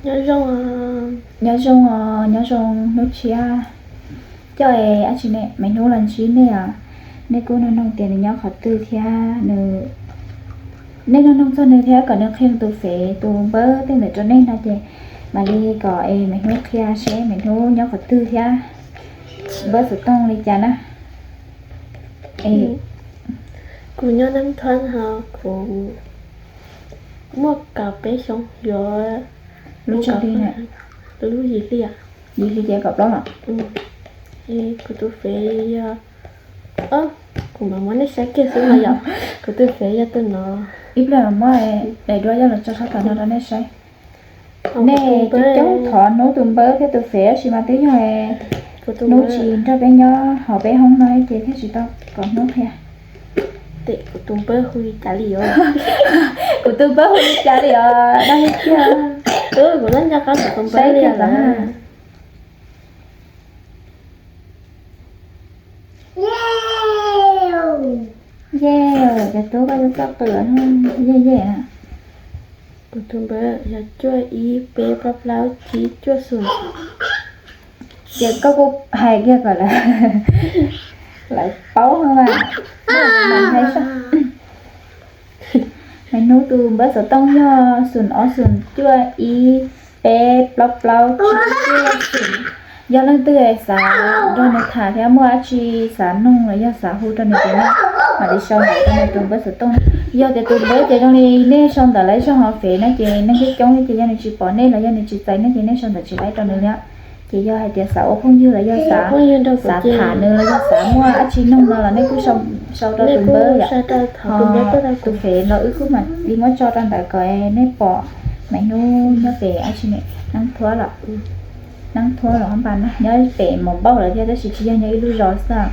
Nyob zoo os, nyob zoo os, nyob zoo hnub tshiab. Coj es dab tsi ne, me hnub los ntsib nej os. Nej kuj nug noog tias nws nyob qhov twg thiab nws, nej nug noog txog nws thiab kom nws qhia tus fev tus npawb tej ntawd rau nej no ces mam li kom es me hnub qhia seb me hnub nyob qhov twg thiab npawb xov tooj li cas na. Kuv nyob Nab Thuab no, kuv muaj kaum peb xyoo, yuav lub tsev li, lub yim hli, yim hli ces kaum plaub los. Kuv tus fev yog, kuv mam muab nej saib kiag xwb no yom. Kuv tus fev yog tus no. Ib pliag muab daim duab coj los tso sab tom no rau nej saib. Nej coob coob thov hnub tus npawb thiab tus fev tab sis mas twb yog hnub tsis nrog peb nyob hauv peb hoob no ces thiaj tsis tau kom hnub qhia. Kuv tus npawb hu li cas li os? Kuv tus npawb hu li cas li os? Dab hib kiag. Kuv nco qab kuv tus npawb li lawm. Yej, cov tub koj yuav txoj qwm yej yej na. Kuv tus npawb yog cuaj ib peb plaub plaub tsib cuaj xoom. Ces koj kuj hais kiag kom lawv, lawv paub no mas. Hais, me hnub tus npawb xov tooj yog xoom ob xoom cuaj ib peb plaub plaub tsib cuaj xoom. Yog leej twg xav nrog nws tham thiab muaj dab tsi xav noog los yog xav hu rau nws ces nej mam li sau ntawv rau nws tus npawb xov tooj. Yog tias tus npawb ces zoo li nej sau ntawv laib zog hauv fev no ces neeg coob coob li ces yog nws tsis pom nej los yog nws tsis txais nej ces nej sau ntawv tsis laib rau nws li. Ces yog hais tias xav ua phooj ywg los yog xav, xav tham nws los yog xav muaj dab tsi noog no los nej kuj sau rau tus npawb yom. Tus fev los wb kuj mam li muab tso rau ntawd kom nej pom me hnub nyob pem dab tsi ne, Nab Thuab los, Nab Thuab los npas no nyob pem Moos Npauj lawm thiab tab sis tsis yog, nyob ib lub zos xwb.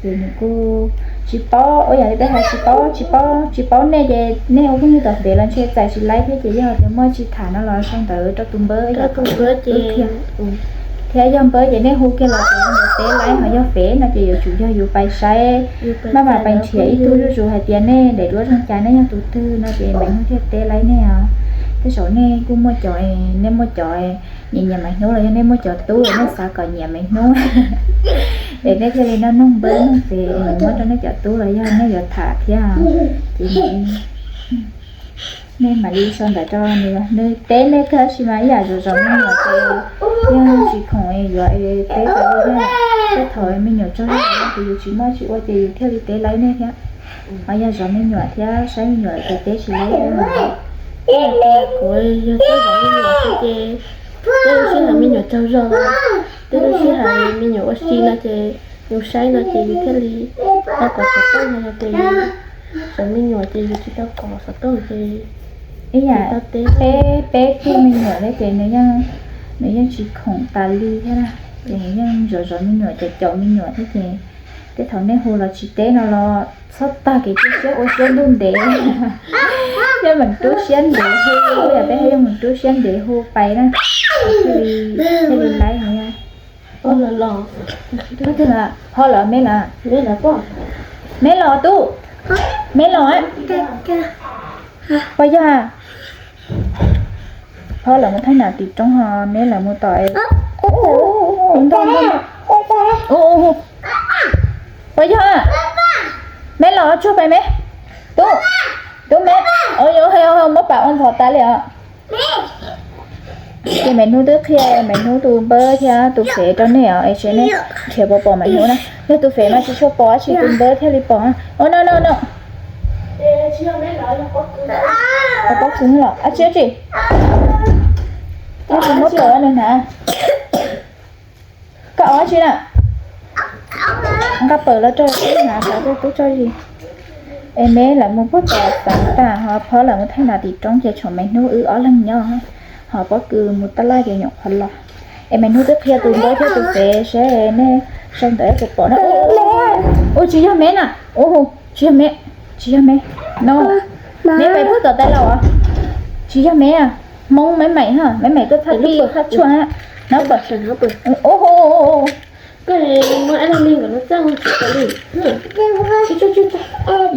Ces nws kuj tsis paub, ua yam li peb hais tsis paub, tsis paub, tsis paub nej ces nej ua phooj ywg tom fev los ntshe txais tsis laib thiab ces yog tias muaj tsis tham no los sau ntawv rau tus npawb yom. Thiab yog npawb ces nej hu kiag los ces nws teb laib, ho yog fev no ces yuav tsum yog yus pais saib, maj mam pais nrhiav ib tug zuj zus hais tias nej daim duab zoo cas, nej yog tus twg no ces me hnub thiaj teb laib nej os. Tej zaum nej kuj muaj cov, nej muaj cov nyiam nyiam me hnub los yog nej muaj cov tub nej xav kom nyiam me hnub es nej thiaj li noj noog npawb noog fev muab rau nej cov tub los yog nej yuav tham thiab. Ces nej mam li sau ntawv rau nws, nws teb nej kawg tab sis mas ib yam zom zaws me nyuam ces yeej tsis khoom yuav teb tau li. Tej thaum me nyuam tsaug zog ces yus tsis muaj tsis ua ces yus thiaj li teb laib nej thiab. Ho yog zov me nyuam thiab saib me nyuam ces teb tsis laib. Kuv yog teb zov me nyuam ces tej lub sij hawm me nyuam tsaug zog, tej lub sij hawm me nyuam ua si no ces yus saib no ces yus thiaj li tau kom xov tooj no ces yus zov me nyuam ces yus tsis tau kom xov tooj ces ib yam peb, peb tug me nyuam thiab ces nws yeej tsis khoom tas li thiab na. Ces nws yeej zov zov me nyuam, caum caum me nyuam thiab ces tej thaum nej hu los tsis teb no los txhob tag kev tu siab ua siab ntuj ntev. Yeej meem rub siab ntev hu, yog peb yeej meem rub siab ntev hu pais na, thiaj li laib. Phob lawm, me lawm, me los tub, me los. Puas yog? Phob lawm mus thaij nam tim roob ho me lawm mus tom. Puas yog? Me los tsuag pais me. Tub, tub me, muab pam ua ntxhov tas li os. Ces me hnub twb qhia me hnub tus npawb thiab tus fev rau nej os, es seb nej nrhiav puas pom me hnub na. Yog tus fev mas tsis tshua pom, tab sis tus npawb thiaj li pom. Ua no no no. Pob kws los ab tsi ab tsi. Ab tsi muab pom nws hnav. Koj ua dab tsi na? Nqa pawg los rau tub hnav, rau tub tso zis. Es me lawv mus puag tom xeev tag, ho phob lawv mus thaij nas tim roob ces tshuav me hnub wb ob leeg nyob, ho pob kws mus taj laj ces nyuam qhuav los. Es me hnub twb qhia tus npawb thiab tus fev seb nej sau ntawv puas pom na. Ua tsis yog me na, ua tsis yog me, tsis yog me. No, me pais puag tom tais laus os. Tsis yog me, Hmoob me maim ha, me maim tuaj thaj pij thaj tshuaj ha. No pom, ua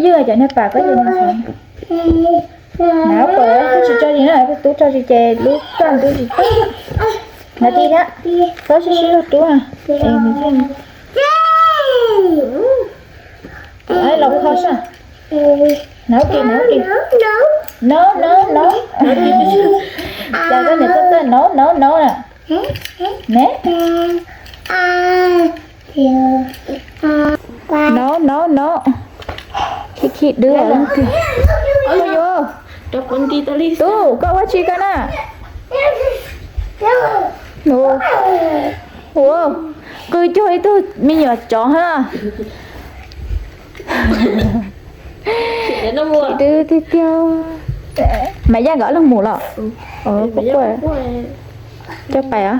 ywg cov niag pam koj yog nws. Nav pom tub tsis tso zis na, tub tso zis ces lub kaj ntub tsis tau. Nav ti thiab, txhob sib sib log rub. Los kho sab. Nav ti, nav ti. No, no, no. Cas koj niam txawj txawj no, no, no na. Ne. No, no, no. Khib khib dwb. Ua yuav. Tub, koj ua tsi koj na? Ua, qw cuag ib tug me nyuam tsov hab. Khib dwb tiag tiag. Mas yaj nkawd ob leeg mus los? Coj pais os.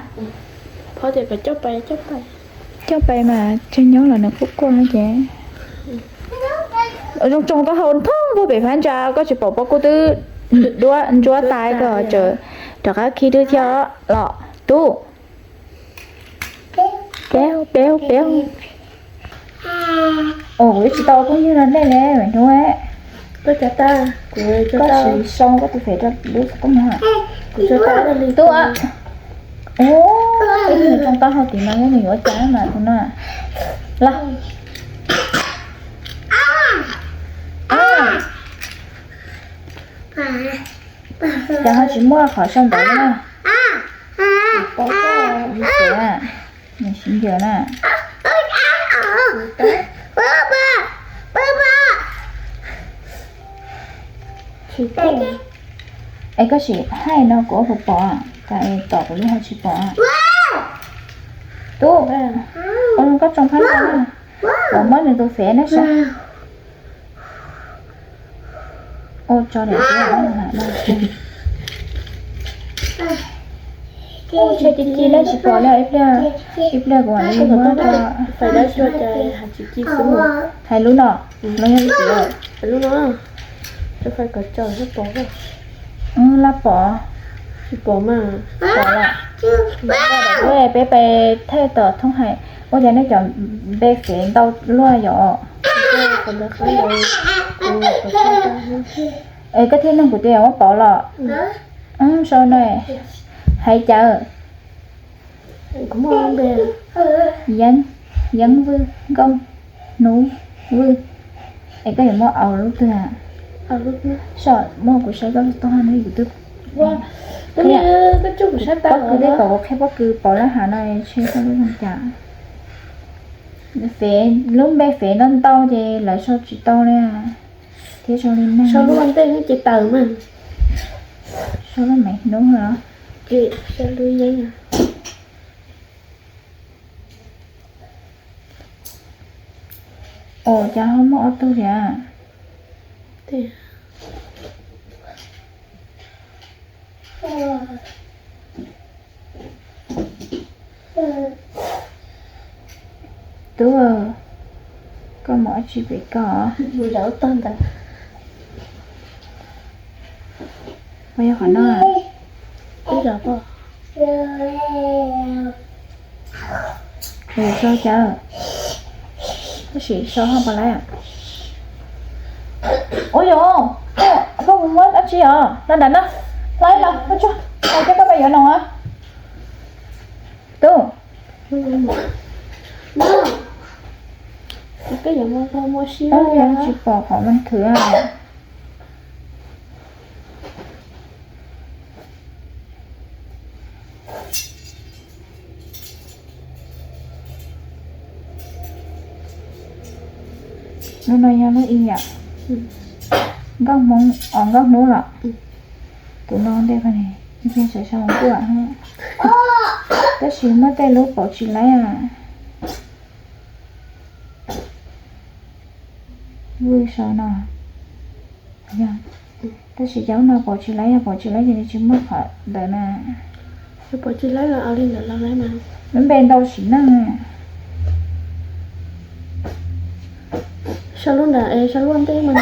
Coj pais mas tseg nyob los nws quaj quaj ces. Zoo tsoog taub hau thoob puag pem phab ntsa, koj tsis pom pob kub twb ntsuab tas koj tseem rov qab khib dwb thiab los tub. Peb, peb, peb. Kuv tsis tau phooj ywg no nej le hnub. Koj siv sau koj tus fev rau lub xov tooj no. Tub, ua, peb tug nws tsoo taub hau tim no nws yuav cas mas tus no. Los. Ces ho tsis muaj qhov sau ntawv na. Nws siv ncas na. Es koj sim hais no kuv puas pom, cas es tom kuv li ho tsis pom. Tub, ua zoo koj tsoo phab no, kuv muab nws tus fev nej saib. Ua tso niam txiv. Ua tso ci ci nej tsis pom li ib pliag, ib pliag kuv mam li muab rau. Hais lub no, lub no. Lab pom. Tsis pom mas. Pom lawm. Peb pais thaij tom thooj hais, ua cas nej cov npe fev ntau luaj yom. Es koj thiaj nug kuv tias muab pauv los. Sau na, hais cas? Yeeb, Yeeb Vwj, Nkauj Hnub Vwj. Es koj yuav muab aus lub twg? Sau muab kuv saib koj lub toj no kuv twb. Pob kws tej kom kuv qhia pob kws pauv lab hav no tshe koj lub zoo cas. Fev, lub npe fev ntau ntau ces lawv sau tsis tau li. Thiab sau li neeg. Sau lub ua ntej ces tawm mas. Sau lub me hnub los. Ces sau lub yeeb. Ua cas ho muaj ob tug thiab? Tub, koj mus ua tsi pem koj? Mus zov tog ntawd. Puas yog qhov no? Ub, zov pom. Sau cas? Tab sis sau ho puas laib? Ua yog, koj mus muab dab tsi os? Los nram no, laib los, muab tso, coj koj pab yuav no. Tub, tsis pom qhov man khwv. Lub no yog lub ib yam. Nkauj Hmoob, os, Nkauj Hnub los? Tus no ntej ko ne, ib pliag tseem sau kuj. Tab sis muaj tej lub pauv tsis laib. Vwj sau no. Tab sis cov lub no pauv tsis laib, yog pauv tsis laib ces nws tsis muaj qhov ntawd na. Lub npe ntau sim neej. Sau lub ntawd, sau lub ntej mas.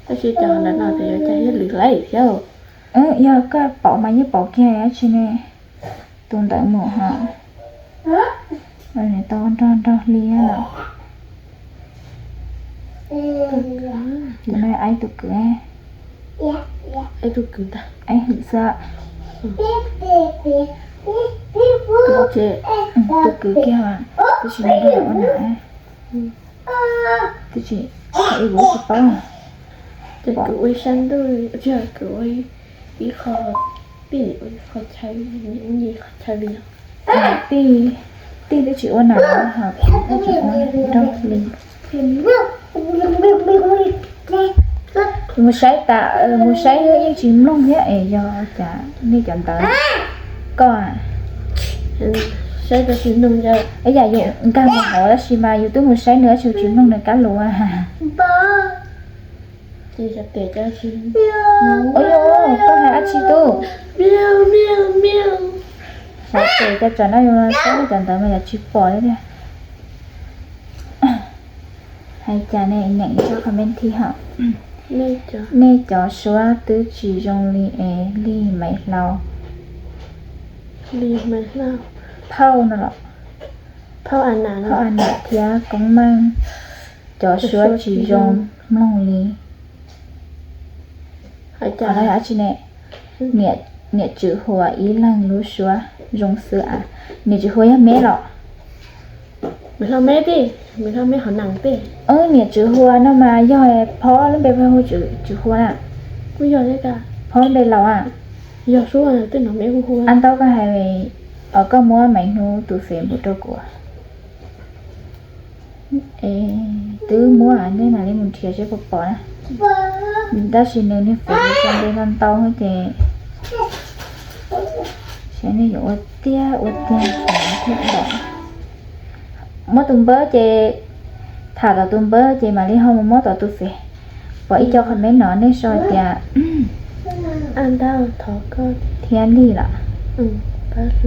Tab sis cov ntawm no ces yuav cas yog lwm laib thiab. Yog koj pauv mas yeej pauv kiag dab tsi ne. Tus ntawd mus ho. Tau nrog nrog hli los. Tus no aib tus kwv. Ib tug kwv ntag. Ib hwm xwb. Tus kwv kiag mas, tab sis nws ua nam. Tab sis ib kuv tsis paub. Ces kwv ua ib sab ntuj, kwv ua ib qho, tij ua ib qho chaw, ib qho chaw li. Tij, tij twb tsis ua nam, ho kwv twb tsis ua nrog li. Mus saib tas, mus saib yeej tsis mloog thiab es yog cas nej cov ntawd. Koj, saib tsis mloog, ib yam yus nkag mus hauv tab sis mas yus twb mus saib nws tab sis tsis mloog nws kab lus. Ua, koj hais dab tsi tub? Xav tes cov tsam no yus saib cov ntawd mas yog tsis pom li tiag. Hais cas ne, nyeem ib tsob comment thiab hos. Nej cov suab twb tsis zoo li es Lig Maiv Hlau, Phauj no los, Phauj A Nam thiab Koob Meej cov suab tsis zoo mloog li. Qhov no yog dab tsi ne? Niam Tswv Huas ib leeg lub suab zoo xwb as. Niam Tswv Huas yog me los? Niam Tswv Huas no mas yog phob lub npe peb hu Tswv Huas na. Phob lub npe laus a. Ab Ntaub, koj hais, koj muab Maiv Hnub tus Facebook rau kuv. Twb muab, nej mam li mus nrhiav seb puas pom na. Tab sis nws niag Facebook tso npe ntau ntau ces saib nej yuav ua tiag ua tiag thiaj pom. Muab tus npawb ces, tham tom tus npawb ces mam li ho mus muab tom tus Face. Pom ib co comment no nej sau tias, Ab Ntaub, thiab Lig los,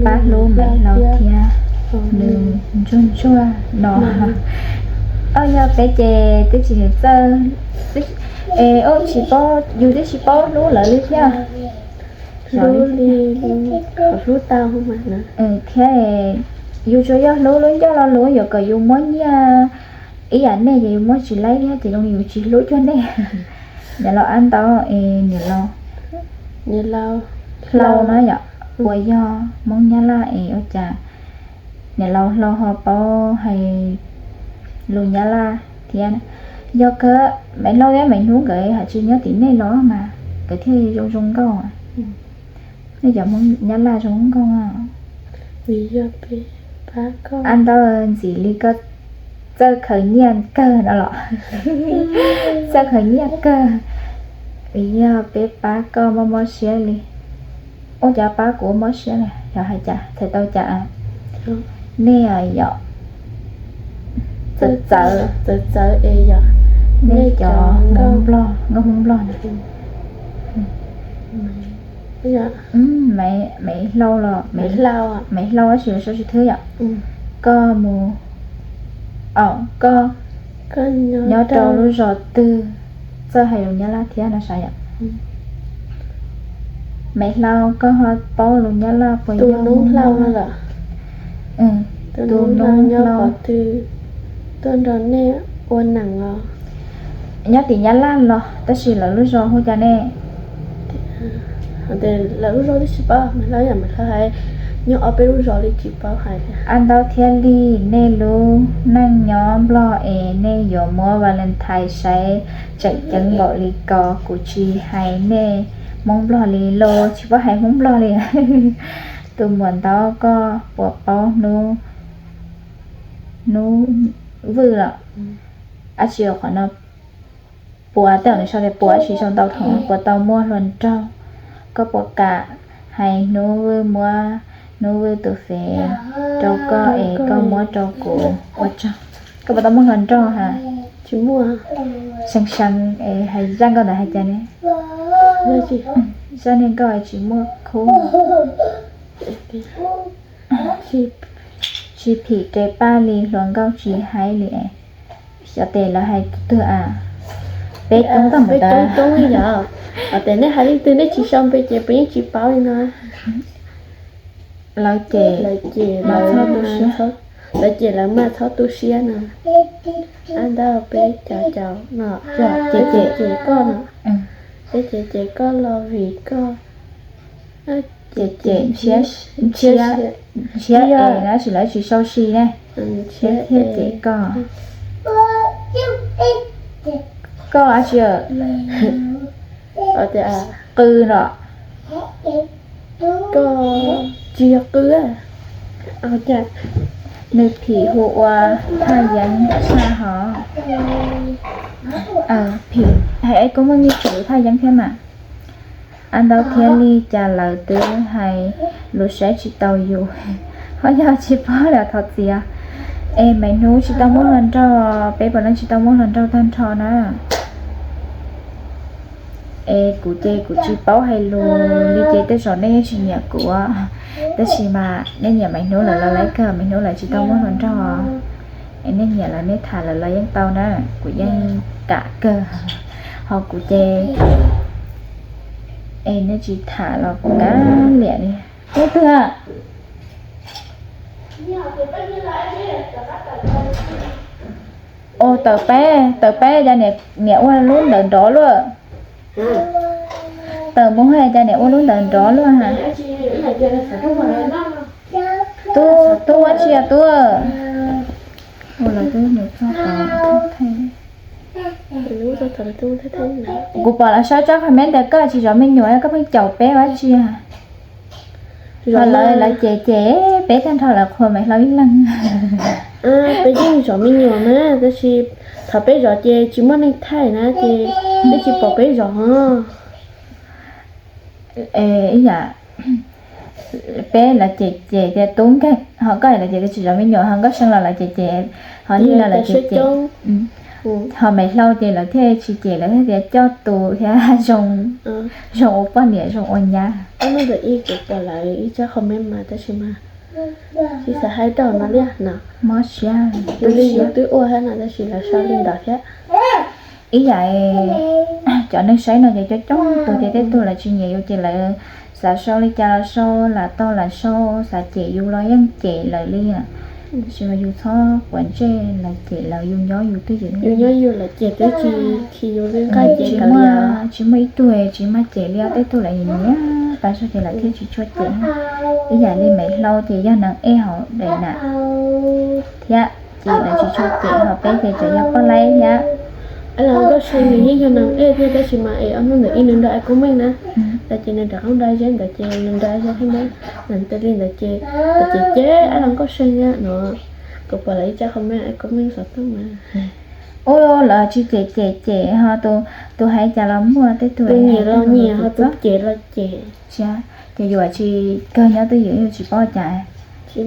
pab hlub Maiv Hlau thiab, nws ntsuag ntsuag no. Yog peb ces twb tsis txawj, es tsis paub, yus twb tsis paub hlub lawv li thiab. Hlub li, hlub tau. Thiab yus tsuas yog hlub lub ncauj lo lus, yuav kom yus muab nyiaj ib yam nej ces yus muab tsis laib thiab ces zoo li yus tsis hlub cuag nej. Niam laus Ab Ntaub es niam laus Hlau no yom, uas yog Hmoob Nyab Laj es ua cas niam laus Hlau ho paub hais lus Nyab Laj thiab? Yog kawg, Maiv Hlau thiab Maiv Hnub nkawd hais tsis nyob tim nej los mas nkawd thiaj zoo zoo nkauj. Nej cov Hmoob Nyab Laj zoo nkauj. Ab Ntaub, ntxim li koj txawj khaws nyiaj kawg no los? Txawj khaws nyiaj kawg, vim yog peb pab koj mob mob siab li. Ua cas pab kuv mob siab li, yog hais cas, txhais tau cas? Nej yog txawv txawv, nej cov Hmoob Nplog, nkauj Hmoob Nplog na. Maiv Hlau los, Maiv Hlau tab sis lawv sau tsis thwb yom. Koj mus, koj nyob rau lub zos twg, txawj hais lus Nyab Laj thiab no sav yom? Maiv Hlau, koj ho paub lus Nyab Laj puas yog? Tus Noob Hlau, tuaj nrog nej ua neej os. Nyob tim Nyab Laj los tab sis lawv lub zos hu cas ne? Lawv lub zos twb tsis paub, Maiv Hlau yom, Maiv Hlau hais nyob ob peb lub zos li tsis paub hais. Ab Ntaub thiab Lig, nej lub neej nyob Nplog es nej yuav muab Valentine saib tseem ceeb npaum li ko. Kuv tsis hais nej Hmoob Nplog li los, tsis paub hais Hmoob Nplog li. Tus muam Ntaub, koj puas paub Hnub, Hnub Vwj los? Ab tsi, qhov no puas, tej zaum nws sau tias puas, ab tsi sau ntau thaum, puas tau muaj hluas nraug? Koj puas kam hais Hnub Vwj muab Hnub Vwj tus Face rau koj es koj muab rau kuv ua tsaug? Koj puas tau muaj hluas nraug ha? Tsis muaj. Seev seev es hais zaj nkauj ntawd hais cas ne? Zaj niag nkauj tsis muaj khub. Tsis phim kev paj li, hluas nkauj tsis haib li. Xyov tes lawv hais tus twg a. Peb coob tag mus tas. Tes nej hais leej twg nej tsis sau npe ces peb yeej tsis paub li no. Lawv ces, lawv ces lawv maj txhob tu siab no. Ab Ntaub, peb cov caum no, ces ces koj no. Peb ces cem koj los vim koj cem, cem ntshiab, ntshiab es tab sis lawv tsis sau si ne, thiaj cem koj. Koj dab tsi? Qw los? Tsis yog qw. Nws phim hu ua Thaj Yeeb tshaj hov. Phim hais es kuv muaj nyiaj txiv Thaj Yeeb thiab mas. Ab ntau thiab li cas lawv twb hais lus saib tsis taus yus. Ho yog tsis paub los thov txim. Es Maiv Hnub tsis tau muaj hluas nraug, peb puav leej tsis tau muaj hluas nraug tag nrho na. Es kuv ces kuv tsis paub hais lus li ces tej zaum nej yeej tsis nyiam kuv, tab sis mas nej nyiam Maiv Hnub lawv los laiv kawg, Maiv Hnub lawv tsis tau muaj hluas nraug. Es nej nyiam lawv nej tham lawv los yeej tau na, kuv yeej kam kawg. Ho kuv ces es nej tsis tham los kuv kav liam li. Ub twg a? Ua tawm peb, tawm peb cas niam ua lub ntawd nrov luaj. Tawm mus hais cas niam ua lub ntawd nrov luaj ha. Tub, tub ua tsi os tub? Ua lawv twb mus txog tod. Kuv pom lawv sau tsab comment tias koj tsis zov me nyuam, koj pheej caum peb ua tsi? Ho lawv, lawv cem cem peb tag nrho lawv qhuas Maiv Hlau ib leeg. Peb yeej zov me nyuam na, tab sis thaum peb zov ces tsis muaj neeg thaij na ces peb tsis pom peb zov. Ib yam peb lawv cem cem tias tub nkeeg, ho koj lawv cem tias tsis zov me nyuam, ho Nkauj See los lawv cem cem, ho Lig los lawv cem cem. Ho Maiv Hlau ces lawv thiaj tsis cem, lawv thiaj tias coj tus thiab zoo, zoo ua poj niam zoo ua nyab. Ib tsab comment mas tab sis mas tsis xav hais rau no li no. Mob siab, yus twb ua thiab no tab sis lawv sau li ntawd thiab. Ib yam cov neeg saib no ces coob coob tus ces tej tug lawv tsis nyiam yus ces lawv xav sau li cas los sau, lam tau lam sau, xav cem yus los yeej cem lawm li. Tab sis mas yus txhob quav ntsej lawv cem lawv, yus nyob yus twj ywm. Yus nyob yus lawv cem twb tsis khi yus li nqaij ces tsis muaj, tsis muaj ib tug tsis mag cem li, tej tug lawv nyiam nyiam tas zog ces lawv thiaj tsis tshua cem. Ib yam li Maiv Hlau ces yog neeg ej hauv daim nam thiab ces lawv tsis tshua cem, ho peb ces tseem yog poj laib thiab. Ab los Nkauj See nws yeej yog neeg ej thiab tab sis mas es ob hnub ntawd ib nws nrog Ais Koob Meej na, tas ces nws rov qab nrog Zeb ntawd ces nws nrog Zeb thiab nab, nws tej li ntawd ces, ces ces ab los Nkauj See no, kuv pom lawv ib tsab comment Ais Koob Meej xov tooj na. Ua lawv tsis cem cem cem ho tus hais cas los muaj, tej tug nyiam los nyiam ho tus cem los cem. Ces yus tsis kawg nyob twj ywm yus tsis paub cas. Tab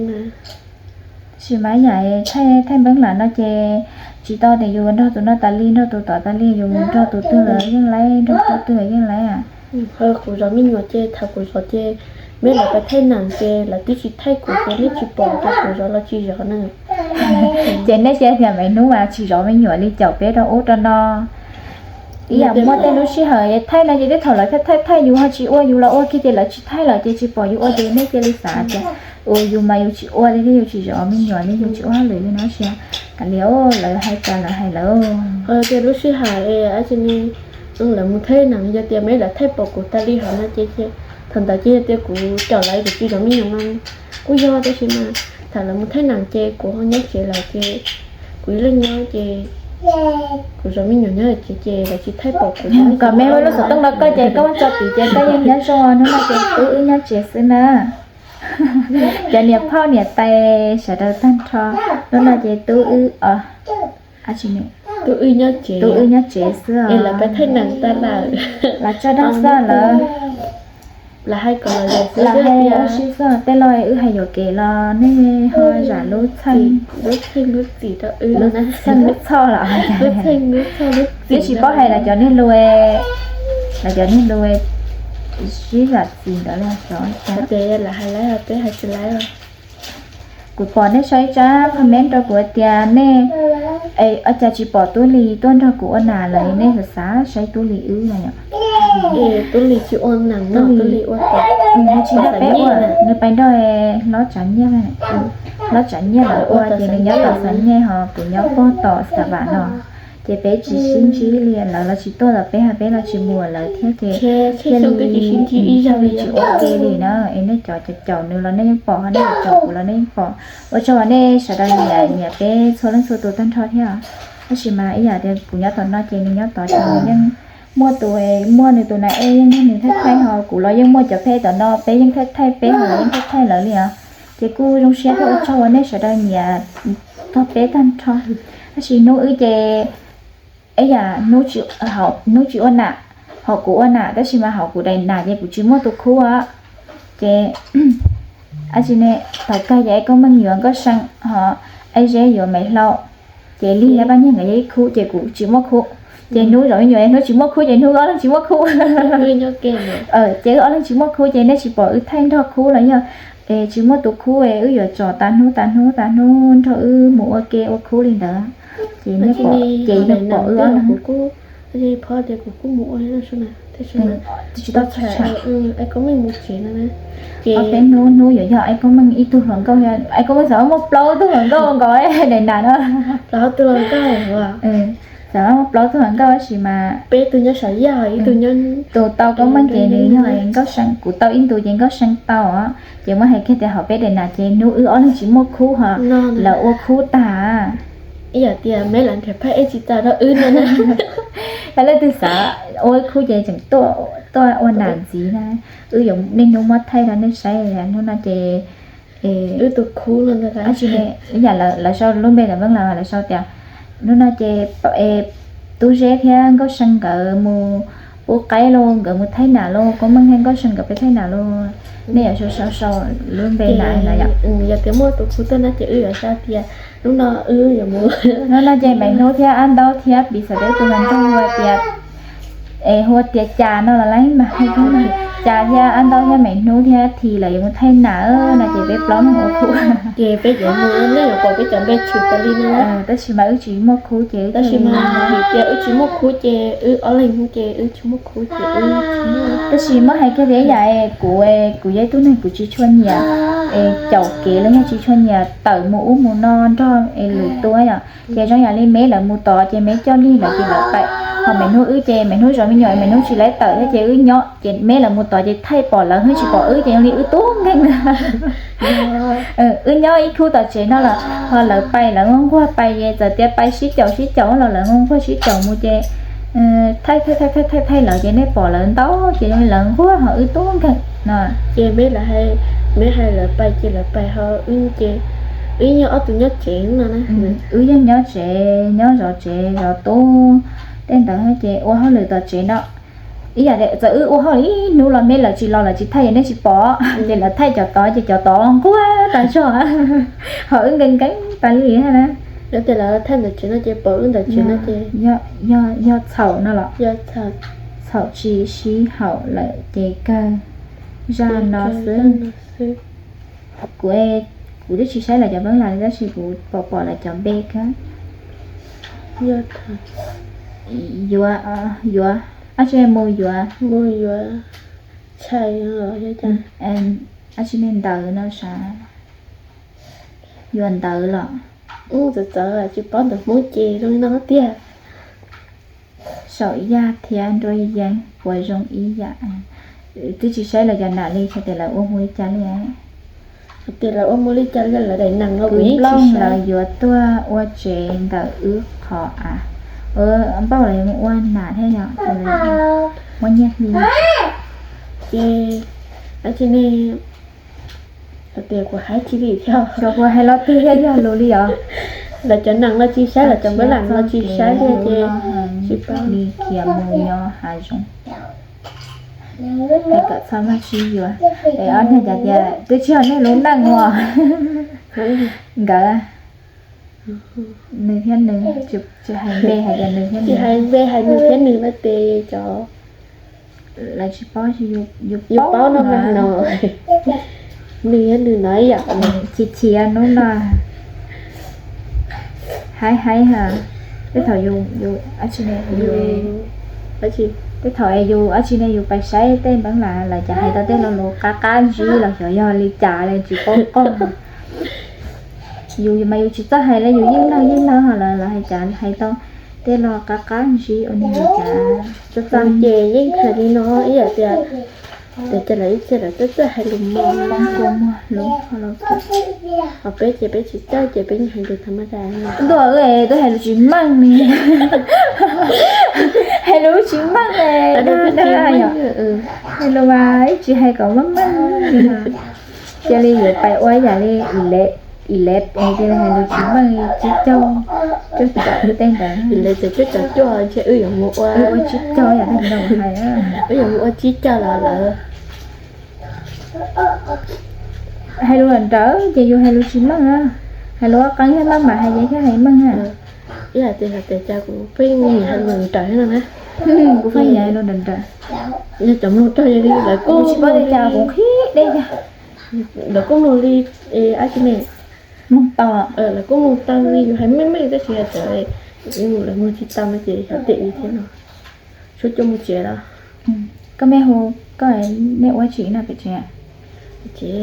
sis mas yam thaij npeeb lam no ces tsis tau tias yus nrog tus no tas li nrog tus tod tas li, yus nrog tus twg los yeej laib, nrog tus twg los yeej laib. Kuv zov me nyuam ces thaum kuv zov ces meb lawv pais thaij neem ces lawv twb tsis thaij kuv ces nej tsis pom ces kuv zov los tsis zov na. Ces nej cia tias Maiv Hnub mas tsis zov me nyuam li, caum peb rau ub rau no. Ib yam muaj tej lub sij hawm thaij no ces tej thaum lawv thaij thaij thaij yus ho tsis ua, yus los ua kiag ces lawv tsis thaij lawm ces tsis pom yus ua ces nej cia li xav tias ua yus mas yus tsis ua li thiab yus tsis zov me nyuam li, yus tsis ua hauj lwm li no tab sis kav liam, lawv hais cas lawv hais lawm. Ho yog tias lub sij hawm es lawv mus thaij neem yog tias meb lawv thaij pom kuv tas li hov no ces thaum ntawd ces yog tias kuv caum lawv kuv tsis zov me nyuam no kuj yog, tab sis mas thaum lawv mus thaij neem ces kuv ho nyob tsev lawm ces kuv ib leeg nyob ces kuv zov me nyuam nyob tsev ces lawv tsis thaij pom kuv. Kom meb muab lub xov tooj rau koj ces koj muab tso tid ces koj yeej nyob zoo, hnub no ces tub wb nyob tsev xwb na. Cov niam phauj niam tais sawv daws tag nrho, hnub no ces tub wb os, tub wb nyob tsev, tub wb nyob tsev xwb os. Lawv tso dag xwb lawm. Lawv hais kom lawv ua si xwb, tej laus wb hais yuam kev los nej ho zam lub txheej, lub txheej lub txhoj los. Twb tsis paub hais lawv cov niag lus, lawv cov niag lus sib zam txim ntawd li cov. Kuv pom nej sau ib tsab comment rau kuv tias nej, ua cas tsis pom Tub Lis tuaj nrog kuv ua nam lawm, nej xav xav saib Tub Lis wb no yom. Tub Lis tsis ua nam, Tub Lis ua, nws tsis nrog peb ua, nws pais nrog hlob Tsav Nyiaj, hlob Tsav Nyiaj lawv ua ces nws nyob tom Xav Nyej ho kuv nyob pog tom Xav Vam no. Ces peb tsis sib ntsib li, lawv los tsis tuaj tom peb, peb los tsis mus tom lawv thiab ces thiaj li tsis ua ke li na. Es nej cov caum nws los nej yeej pom, nej cov caum kuv los nej yeej pom. Ua tsaug uas nej sawv daws nyiam nyiam peb txhua leej txhua tus tag nrho thiab. Tab sis mas ib yam tias kuv nyob tom no ces nws nyob tod ces nws yeej muaj tus, muaj nws tus nas ej yeej yog nws thaij thaij, ho kuv los yeej muaj cov pheej tom no peb yeej thaij thaij peb, ho lawv yeej thaij thaij lawv li os. Ces kuj zoo siab thiab ua tsaug uas nej sawv daws nyiam txog peb tag nrho. Tab sis hnub wb ces ib yam hnub tsis ua nam, ho kuv ua nam, tab sis mas hauv kuv daim nam ces kuv tsis muaj tus khub os. Ces ab tsi ne, thaum kawg ces Ais Koob Meej yuav Nkauj See, ho Ais Zeb yuav Maiv Hlau, ces Lig thiab Paj Nyiag nkawd yog ib khub ces kuv tsis muaj khub. Ces hnub zaum me nyuam hnub tsis muaj khub ces hnub ob leeg tsis muaj khub. Ces wb ob leeg tsis muaj khub ces nej tsis pom wb thaij nrog khub los yog es tsis muaj tus khub es wb yuav tso tas hnub tas hnub tas hnub nrog wb mus ua ke ua khub li ntawd. Ces nej pom ces nej pom wb ob leeg. Tsis tau txog tsam. Ob peb hnub hnub yuav yog Ais Koob Meej ib tug hluas nkauj, Ais Koob Meej xav muaj plaub tug hluas nkauj nkaus daim nam no. Xav muaj plaub tug hluas nkauj tab sis mas tus tau Koob Meej ces nws yog Nkauj See, kuv tau ib ntus ces Nkauj See tau os. Ces muab hais kiag tias hauv peb daim nam ces hnub wb ob leeg tsis muaj khub ho lawv ua khub tag. Ib yam tias Meb lawv nrhiav phaj ej tsis txawj rau wb no. Yog leej twg xav ua khub ces tseem tuaj ua nam ntxiv na. Wb yuav niaj hnub muab thaij rau nej saib, hnub no ces wb tus khub no ntag. Ib yam lawv sau lub npe ntawm Npeeb Las lawv sau tias hnub no ces Tub Zeb thiab Nkauj See nkawd mus pub qaib los, nkawd mus thaij nam los, Koob Meej thiab Nkauj See nkawd peb thaij nam los. Nej yuav sau sau sau lub npe na no yom. Yog tias muaj tus khub tuaj no ces wb yuav sau tias hnub no wb yuav mus. Hnub no ces Maiv Hnub thiab Ab Ntaub thiab Piv Xam Teb tus hluas nraug hu tias, es hu tias Cas no los lawm mas, Cas thiab Ab Ntaub thiab Maiv Hnub thiab Thi lawv yuav mus thaij nam no ces peb plaub leeg ua khub. Ces peb cov mus nej yuav pom peb cov npe tshwm tas li no. Tab sis mas wb tsis muaj khub ces, tab sis mas vim tias wb tsis muaj khub ces wb ob leeg ces wb tsis muaj khub ces wb, tab sis muab hais kiag tias ib yam kuv, kuv yog ib tug neeg kuv tsis tshua nyiam es caum kev los yog tsis tshua nyiam tawm mus ub mus no nrog es lwm tus yom. Ces zoo yam li Meb lawv mus tod ces Meb coj Lig lawv ces lawv pais, ho Maiv Hnub wb ces Maiv Hnub zov me nyuam, Maiv Hnub tsis laib tawm thiab ces wb nyob, ces Meb lawv mus tod ces thaij pom lawv, wb tsis pom wb ces zoo li wb tub nkeeg. Wb nyob ib khub tom tsev no los ho lawv pais, lawv nquag nquag pais ces txawm tias pais sib caum sib caum los lawv nquag nquag sib caum mus ces thaij thaij thaij thaij lawv ces nej pom lawv ntau ces zoo li lawv nquag ho wb tub nkeeg no. Ces Meb lawv hais, Meb hais lawv pais ces lawv pais ho wb ces wb yog ob tug nyob tsev no na. Wb yeej nyob tsev, nyob zov tsev zov tub tej ntawd ces ua hauj lwm tom tsev no. Ib yam li txawm wb ua hauj lwm ib hnub los Meb lawv tsis los lawv tsis thaij ces nej tsis pom, ces lawv thaij cov tod ces cov tod nquag tas zog, ho wb nkees nkees tas li na. Yog tias lawv thaij ntawm tsev no ces pom wb ntawm tsev no ces yog txhaum no los, txhaum tsis sib haum lawm ces kawg zaj no xwb. Kuv, kuv twb tsis saib lawv cov npeeb las li tab sis kuv pom pom lawv cov npe kawg. Yuav, yuav, ab tsi ne mus yuav, mus yuav, tshais, ab tsi ne ntawv no sav, yuav ntawv los, txawv txawv tsis paub ntawv Hmoob ces zoo li no tiag. Saum yaj thiab nruab yeeb puas zoo ib yam? Twb tsis saib lawv cov nam li, txhais tias lawv ua hmo li cas li. Tias lawv ua hmo li cas li lawv daim neeg no kuv yeej tsis saib. Lawv yuav tuaj ua tsev ntawm wb qhov av. Npauj lawv yuav mus ua nam thiab yom, muab nyiaj hli. Ces, ab tsi ne, tias kuv hais tsis li thiab, kuv hais los twg thiaj yog lus li os. Lawv cov neeg los tsis saib, lawv cov npawb lam los tsis saib li ces tsis paub. Li khiav mus nyob hav zoov. Hais kom txhob mag sib yuav. Es ob niag cas tias twb tsis yog nej lub neej os. Nkawd, nws thiab nws, tsis hais npe hais tias nws thiab nws, tsis hais npe hais nws thiab nws no ces cov lawv tsis paub, yus paub no mas no. Nws thiab nws no ib yam, chim chim hnub no. Haib haib ha. Tej thaum yus, yus, ab tsi ne, yus, tej thaum es yus ab tsi ne yus pais saib tej npeeb las lawv cas hais tau tej lo lus qab qab ntsib los xyov yog li cas li tsis paub qoj. Yus mas yus tsis txawj hais li, yus yeej nag yeej nag ho lawv hais cas hais tau Tej los qab qab ntsib ua nws cas txaj txaj ces yeej hais li no ib yam tias, tias cas lawv ib txhia lawv txawj txawj hais lus mos, lus mos lus ho los ho peb ces peb tsis txawj ces peb hais lus tham ma tas. Ntuj, twb hais lus tsis meej li. Hais lus tsis meej li. Hais lus mas ib tsis hais kom meej meej li. Cia li yuav pais ua yam li Elep, Elep es cia li hais lus tsis meej li, tsib caug, cuaj caum tej ntawd. Elep txawm cuaj caum cuaj ntshe wb yuav mus ua, ua tsib caug yam li ntawd hais. Wb yuav mus ua tsib caug los lawm. Hais lus nrawm ces yus hais lus tsis meej na. Hais lus qeeb thiab maj mam hais ces thiaj hais meej na. Ib yam tias hais tias cas kuv pheej nyiam hais lus nrawm no na. Kuv pheej nyiam hais lus nrawm nrawm. Yog cov mloog raug yog li lawv kuj tsis paub tias cas kuv qhib deb thiab. Lawv kuj mloog li, ab tsi ne, mloog tau, lawv kuj mloog tau li yus hais meej meej tab sis yog cov lawv mloog tsis tau no ces yog tias li thiab no. Suab coj mus tsev los? Koj mej hu, koj mej ua tsi no pem tsev?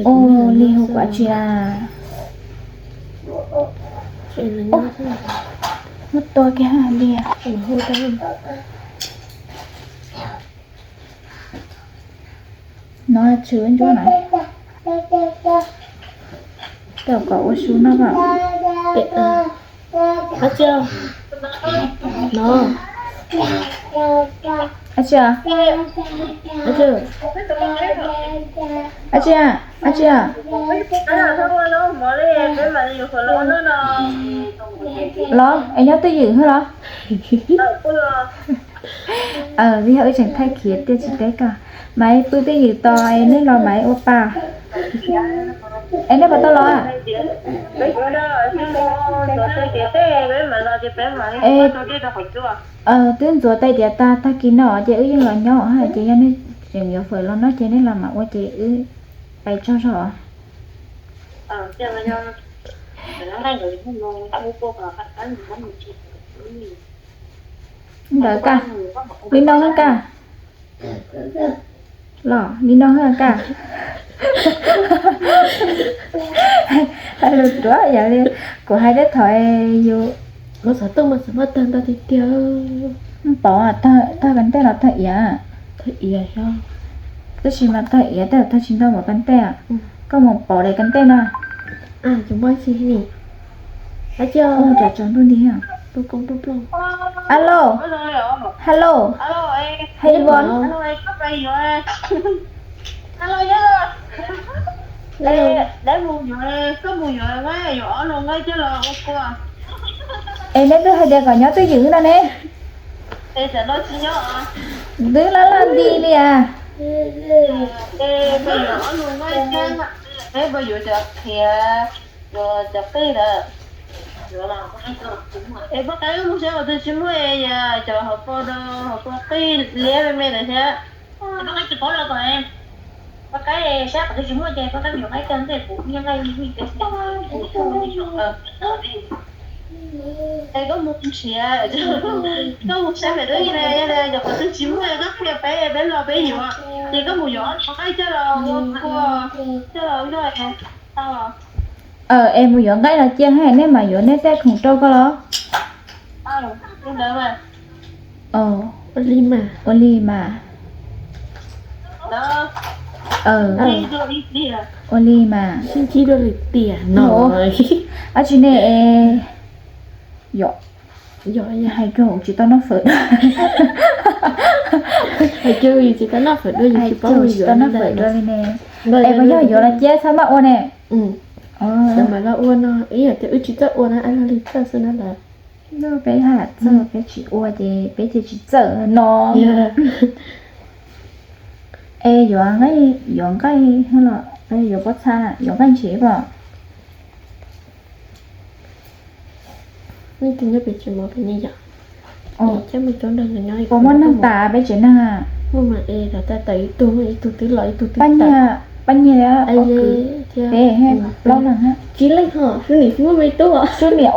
Ua li hu kuv tsi a? Muab tua kiag li. No tshwm ntsuab na. Tau kom ua su no mas. Ab tsi, no, ab tsi, ab tsi, ab tsi, ab tsi. Los es nyob twj ywm hwb los? Vim yog wb tseem thaij khiv tiaj tsis teb koj. Mas pw twj ywm tos es nej los mas ua pa. Es nej puas tau los? Twb ntxuav tais diav tag, tag kis no ces wb yeej los nyob ha, ces yog nej tseem yuav fawm los no ces nej los mam ua ces wb pais tsaug zog. Ntawd kaj, li no kaj. Los li no kaj. Hais lus ruam yam li kuv hais thiab thaum yus, kuv xav tuaj mas xav muab tawg ntau tiag tiag. Pom tawg kas ntej los tawg iav? Tawg iav xyov. Tab sis mas tawg iav tej zaum tawg tsis ntau npaum kas ntej. Koj mus pom daim kas ntej no. Cov muaj ib txhia ni. Ab tsi, ua cas tsaus ntuj nti. Alo, hello, hey Yvonne. Es neb twb hais tias kom nyob twj ywm no ne. Twb laj laj nti li as. Es poj qaib mus saib qhov twg tsis muaj, cov hauv paus, hauv paus qij liab me me ntawd thiab. Poj qaib saib qhov twg tsis muaj ces poj qaib mus yuav nqaij coj ntej kuv nqaij. Es koj mus nrhiav, koj mus saib pem lub ib na, yog tias cov qhov twg tsis muaj koj qhia peb, peb los peb yuav. Ces koj mus yuav ob qhov nqaij coj los ua kua, coj los ua tau. Es mus yuav nqaij los cia, nej mam yuav nej tej khoom rau koj los? Ua li mas, ua li mas. Ua li mas. Sib ntsib dua lwm tiam no. Ab tsi ne, yog hais kiag tsis tau noj fawm dua. Hais kiag tsis tau noj fawm dua, hais kiag tsis tau noj fawm dua li ne. Es puas yog yuav los cia txhob maj ua ne? Mas los ua no ib yam tias wb tsis txawj ua na, ab log li txawj xwb na lawm. Peb haj txawj, peb tsis ua ces peb ces tsis txawj no. Es yuav nqaij, yuav nqaij los yuav pob txha, yuav nqaij ntshis pom. Puas muaj neeg tas peb tsev neeg? Muaj mas es los tawm ib tug, ib tug twb los ib tug twb tawm. Pab nyiag, peb plaub leeg. Tsib leeg ho, Sub Niam tsis muaj me tub. Sub Niam,